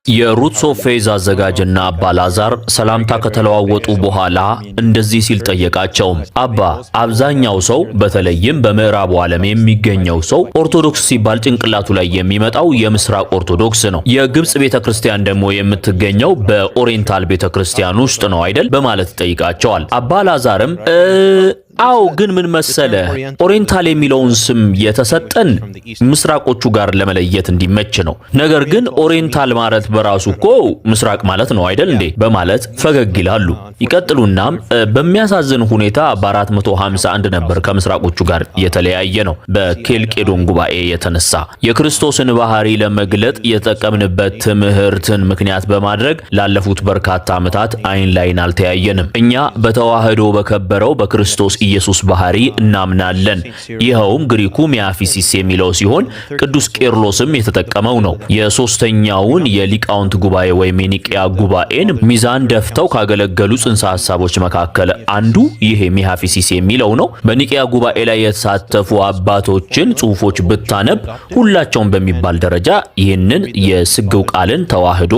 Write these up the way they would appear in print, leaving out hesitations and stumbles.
የ Roots of Faith አዘጋጅና አባ ላዛር ሰላምታ ከተለዋወጡ በኋላ እንደዚህ ሲል ጠየቃቸው። አባ፣ አብዛኛው ሰው፣ በተለይም በምዕራቡ ዓለም የሚገኘው ሰው ኦርቶዶክስ ሲባል ጭንቅላቱ ላይ የሚመጣው የምስራቅ ኦርቶዶክስ ነው። የግብጽ ቤተክርስቲያን ደግሞ የምትገኘው በ Oriental ቤተክርስቲያን ውስጥ ነው አይደል? በማለት ይጠይቃቸዋል። አባ ላዛርም አዎ፣ ግን ምን መሰለ፣ Oriental የሚለውን ስም የተሰጠን ምስራቆቹ ጋር ለመለየት እንዲመች ነው። ነገር ግን Oriental ማለት በራሱ እኮ ምስራቅ ማለት ነው አይደል እንዴ? በማለት ፈገግ ይላሉ። ይቀጥሉናም በሚያሳዝን ሁኔታ በ451 ነበር ከምስራቆቹ ጋር የተለያየነው፣ በኬልቄዶን ጉባኤ የተነሳ። የክርስቶስን ባህሪ ለመግለጥ የተጠቀምንበት ትምህርትን ምክንያት በማድረግ ላለፉት በርካታ ዓመታት አይን ላይን አልተያየንም። እኛ በተዋህዶ በከበረው በክርስቶስ ኢየሱስ ባህሪ እናምናለን። ይኸውም ግሪኩ ሚያፊሲስ የሚለው ሲሆን ቅዱስ ቄርሎስም የተጠቀመው ነው። የሶስተኛውን የሊቃውንት ጉባኤ ወይም የኒቅያ ጉባኤን ሚዛን ደፍተው ካገለገሉ ጽንሰ ሐሳቦች መካከል አንዱ ይሄ ሚያፊሲስ የሚለው ነው። በኒቅያ ጉባኤ ላይ የተሳተፉ አባቶችን ጽሑፎች ብታነብ ሁላቸውም በሚባል ደረጃ ይህንን የስግው ቃልን ተዋህዶ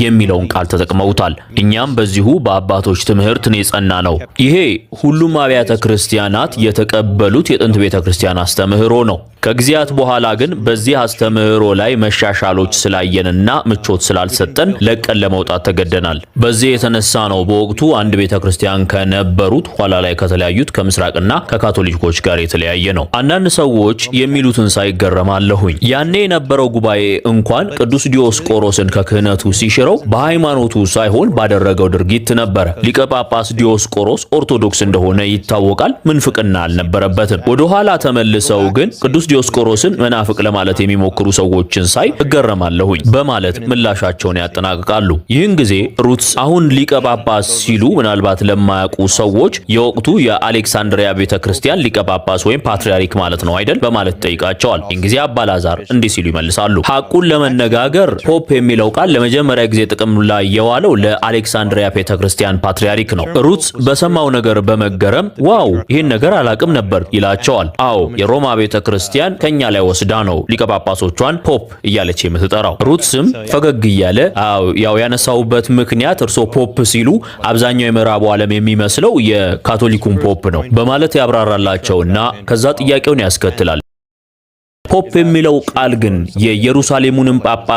የሚለውን ቃል ተጠቅመውታል። እኛም በዚሁ በአባቶች ትምህርት ነው የጸናነው። ይሄ ሁሉም አብያተ ክርስቲያናት የተቀበሉት የጥንት ቤተ ክርስቲያን አስተምህሮ ነው። ከጊዜያት በኋላ ግን በዚህ አስተምህሮ ላይ መሻሻሎች ስላየንና ምቾት ስላልሰጠን ለቀን ለመውጣት ተገደናል። በዚህ የተነሳ ነው በወቅቱ አንድ ቤተ ክርስቲያን ከነበሩት፣ ኋላ ላይ ከተለያዩት ከምስራቅና ከካቶሊኮች ጋር የተለያየነው። አንዳንድ ሰዎች የሚሉትን ሳይ እገረማለሁኝ። ያኔ የነበረው ጉባኤ እንኳን ቅዱስ ዲዮስቆሮስን ከክህነቱ ሲሽረው በሃይማኖቱ ሳይሆን ባደረገው ድርጊት ነበረ። ሊቀ ጳጳስ ዲዮስቆሮስ ኦርቶዶክስ እንደሆነ ይታወቃል። ምንፍቅና አልነበረበትም። ወደ ኋላ ተመልሰው ግን ቅዱስ ዲዮስቆሮስን መናፍቅ ለማለት የሚሞክሩ ሰዎችን ሳይ እገረማለሁኝ በማለት ምላሻቸውን ያጠናቅቃሉ። ይህን ጊዜ ሩትስ አሁን ሊቀ ጳጳስ ሲሉ ምናልባት ለማያውቁ ሰዎች የወቅቱ የአሌክሳንድሪያ ቤተ ክርስቲያን ሊቀ ጳጳስ ወይም ፓትርያርክ ማለት ነው አይደል? በማለት ይጠይቃቸዋል። ይህን ጊዜ አባ ላዛር እንዲህ ሲሉ ይመልሳሉ። ሐቁን ለመነጋገር Pope የሚለው ቃል ለመጀመሪያ ጊዜ ጥቅም ላይ የዋለው ለአሌክሳንድሪያ ቤተ ክርስቲያን ፓትርያርክ ነው። ሩትስ በሰማው ነገር በመገረም "ዋው፣ ይህን ነገር አላቅም ነበር" ይላቸዋል። አዎ፣ የሮማ ቤተ ክርስቲያን ከኛ ላይ ወስዳ ነው ሊቀ ጳጳሶቿን Pope እያለች የምትጠራው። ሩትስም ፈገግ እያለ አዎ፣ ያው ያነሳሁበት ምክንያት እርሶ Pope ሲሉ አብዛኛው የምዕራቡ ዓለም የሚመስለው የካቶሊኩን Pope ነው በማለት ያብራራላቸውና ከዛ ጥያቄውን ያስከትላል። Pope የሚለው ቃል ግን የኢየሩሳሌሙንም ጳጳስ